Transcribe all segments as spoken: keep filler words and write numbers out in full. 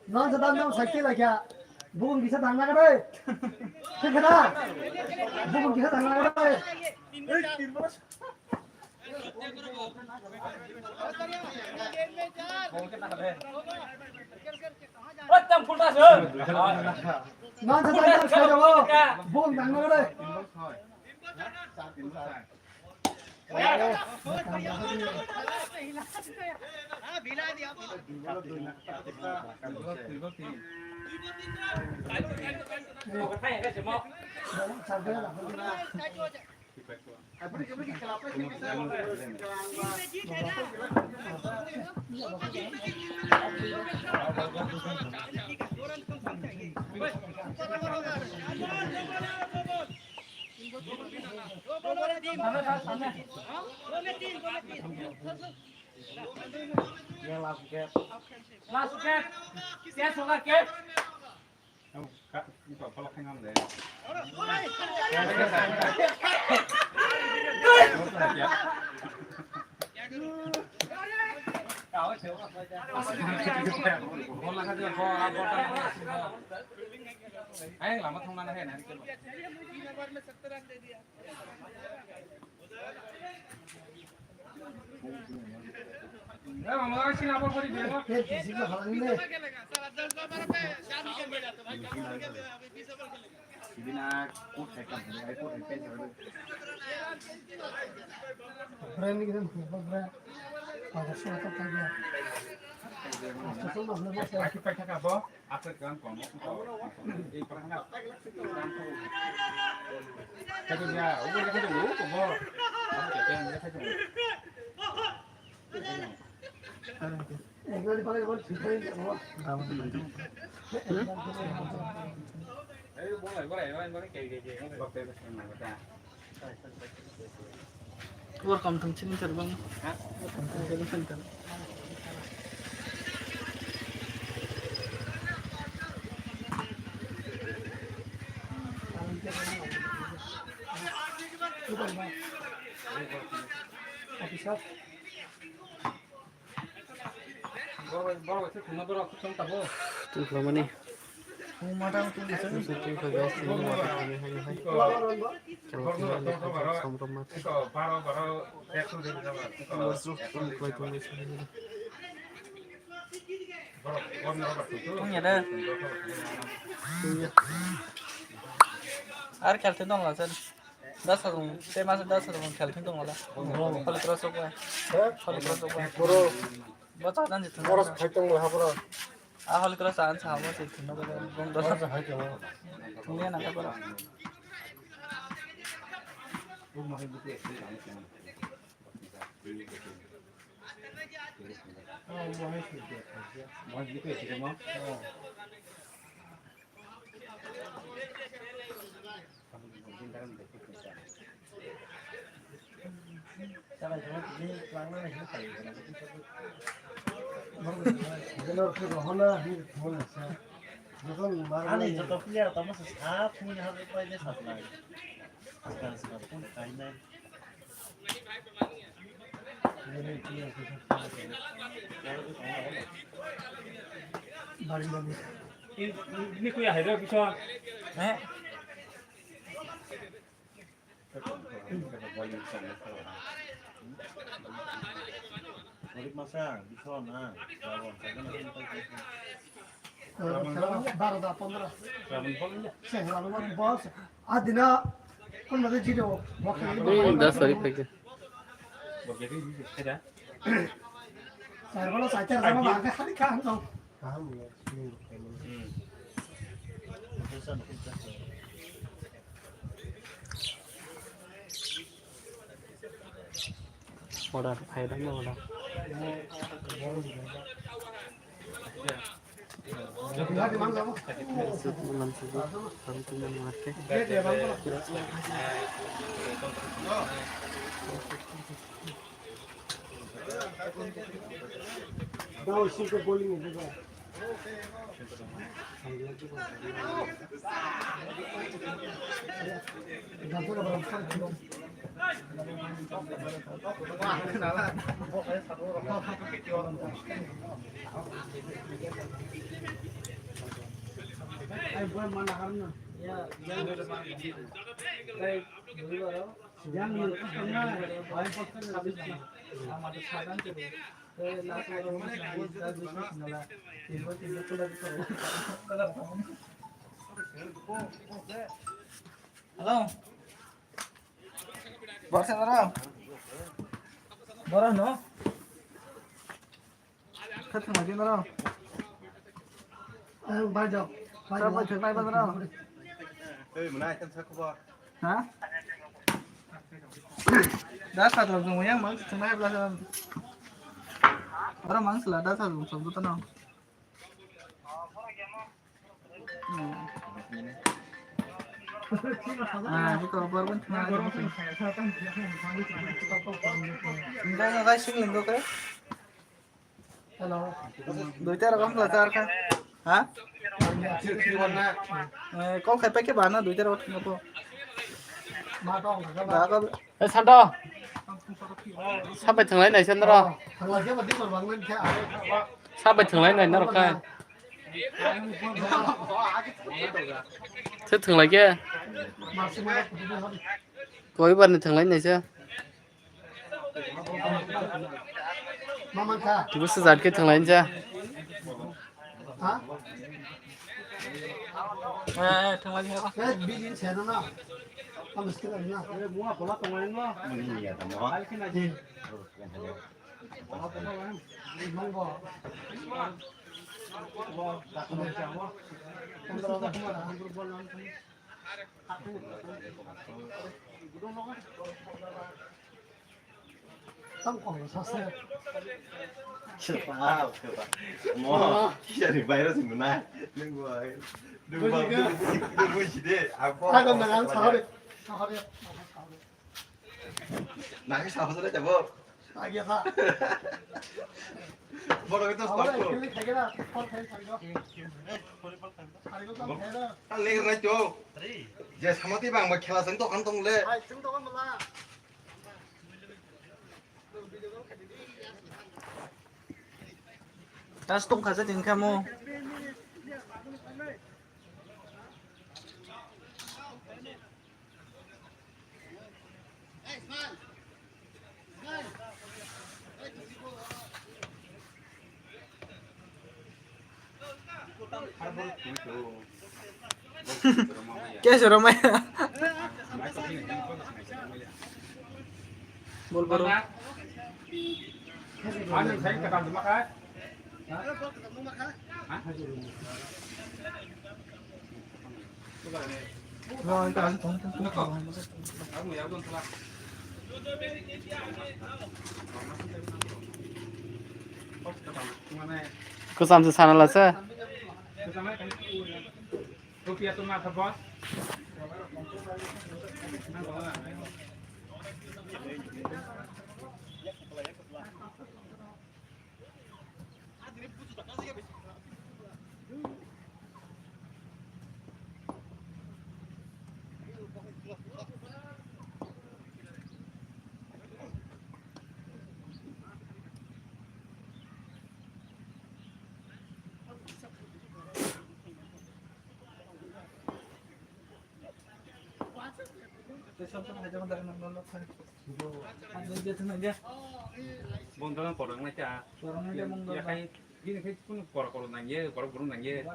Non sa dan dong sakti lagi ya. Bukung kisa thang na kare. Thik hai na? Bukung kisa thang na kare. Non sa dan dong sakti lagi ya. Bukung thang na kare. Last gap. Yes, hoga gap. Ayang lama thangna na hai na. Aswk kang komo. Ei parang na. Kaya ya, ubo ya kaya ubo komo. Apa kaya ya kaya. Welcome to Chini Terbang. Welcome to Chini Terbang. Officer. Tungkhlangmani. Tungkhlai guys, tini wata kami hai hai. Khela tini ani khajak somrom mati. Tungkhlai tungkhlai sini. Tungya de. Tungya. Ar khel twi dong la sen. Das hajar, te mas das hajar khel thung tong wala. Holy Cross ok bai. Holy Cross ok bai. Bro. Bo cha dan jit. Boros khai tong ha bro. A Holy Cross an sa mo se thung no bong dos. Boros khai tong. Thung ya na ka bro. Ani joto player tamo se sa phone ha pai de sat lai. Sekarang sekarang pun kainai. Ini kuya hai da bisa. Eh? Masang, bisa na. Baro da pondro. Sehra no bos. Adina. Pondro de jiro. Ei, das hari paikha. Sehra bolo saitar jama baga khali khan no. Order, hai dam order. Suit manam suit, kami tu manam ate. Hello. Borsa dara. Bora no. Khat thang lagi dara. Eh, bai jao. Bai jao. Bai jao, bai jao. Eh, mana item sa khobor? Ha? Da sa jao jong yang mang thang nai bla sa. Ora mang sala da sa jao jong jota no. Ah, buka obar pun tengah ada. Enggak, enggak, sing linggo ke. Hello. Duita rok wng kha, ha? Eh, call khai paikhe ba no duita rok wng kha. Ma tong kha ba. Ba ko. Eh, Santo. Sabai thanglai nai Santo. Thanglai khe ba di kor bang nang kha. Sabai thanglai nai norok kha. Thwk thwng lai khe. Koibar ni thwng lai naisa. Busa jat khe thwng lai nsa. Tang kong sa se. Mo, kisa ni virus ni na. Nung bo. Nung bo. Nung bo si de. Ako. Ako na ang sa de. Sa de. Nang sa de jabo. Agi sa. Boro itu stop. Kali kali kali na. Kali kali kali na. Kali kali kali na. Kali kali kali na. Je samati bang ba khela sang to kan tong le. Hai, sang to kan mala. Tas tong kha jat wngkha mo. Kya shuru maya? Bol bro. Kwcham se sana la se. Bondona korang na kya? Yakai bini khai kun kor kor nangye, kor kor nangye.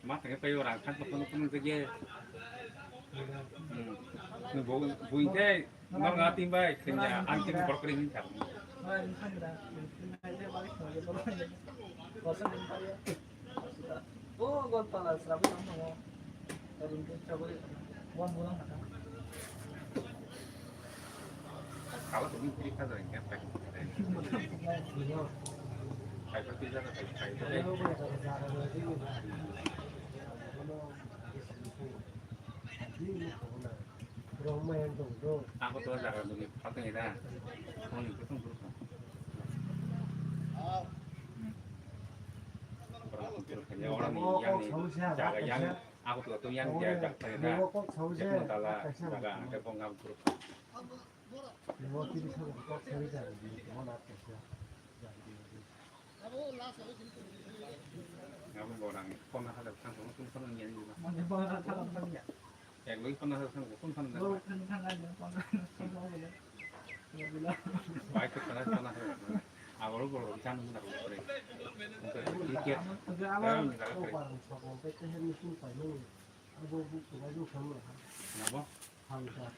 Ma thangye payo rang khan kun kun jagye. Hmm. Bu bu ingke nor nga tim bai khenya ang tim kor kor hin thar. Ako to jaga duni pateng ida. Oni kutung kutung. Orang kutung kutung ya, orang ni yang ni jaga yang aku tu tu yang dia jaga ida. Dia pun tala jaga angke pun ngam kutung. Abo borang pondro hajar thang thang, kun phano niya niya. Mane pondro hajar thang thang ya. Ek loi pondro hajar thang, kun phano niya. Bo thang thang ani pondro hajar thang thang ya. Ya bila. Bai ke pondro hajar thang thang. Abo ro boro jang mun da ko pre. Ko ke ke. Abo ni da ko pre. Abo ni da ko pre. Abo bu ko bai bu thang lo. Nabo. Thang thang.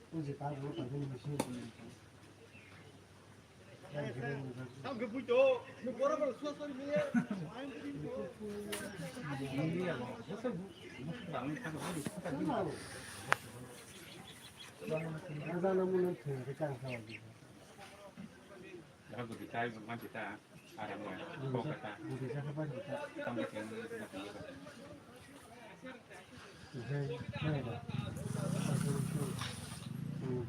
Ko je ka bu ka bu ni si.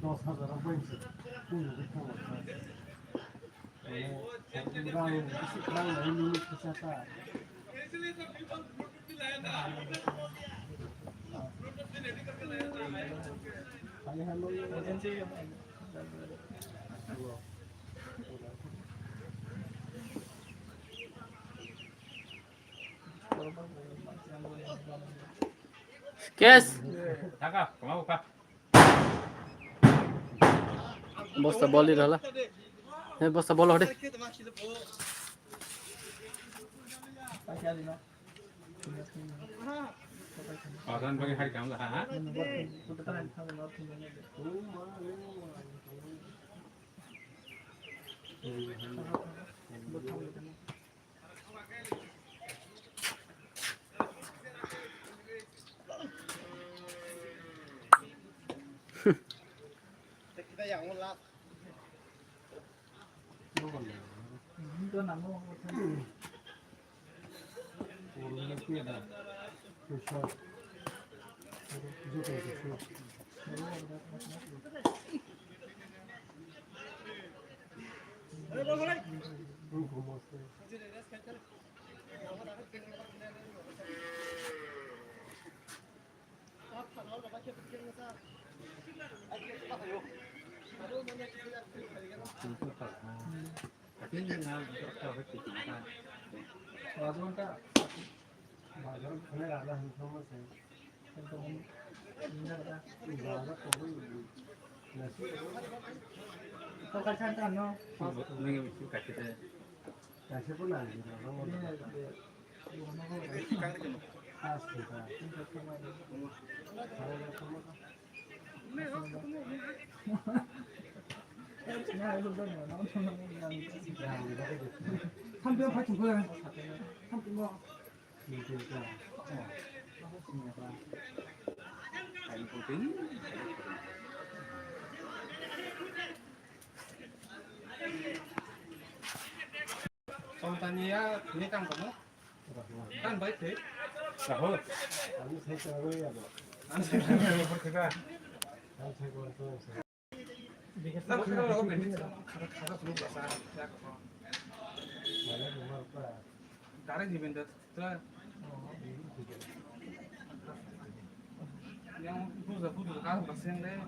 Dos hajar bai se. Kes. Bosta boli rala. He bosta bol hore. Padan bagi hari kamu lah, ha? Tongtani ya, ini kan kamu? Kan baik deh. Tahu. Anu saya tahu ya, Bro. Anu saya tahu ya, Bro. Anu saya tahu ya. Mana rumah apa? Direct di benda tu. Yang buza buza kan pasang deh.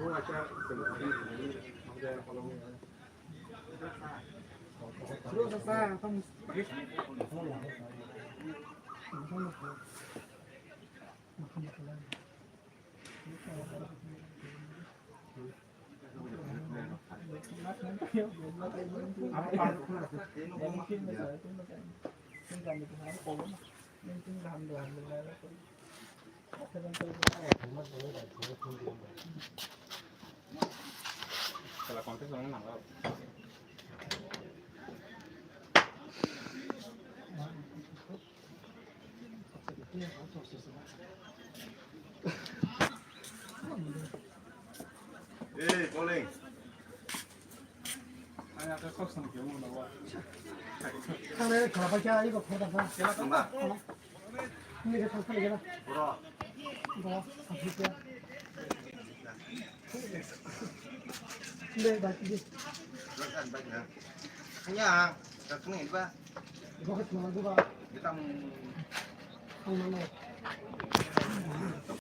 Oh, acha. Terus apa? Hey, bowling. Thangnairok khlapai kha, iko khlapai kha. Kela tongma. Nini khe thang thang kela. Bro. Bro, thang thang kela. Dei, bai, dei. Bro, kan bai na. Hanya, tak ni ba. Iko khe thang thang ba. Kita mau. Thang thang ba.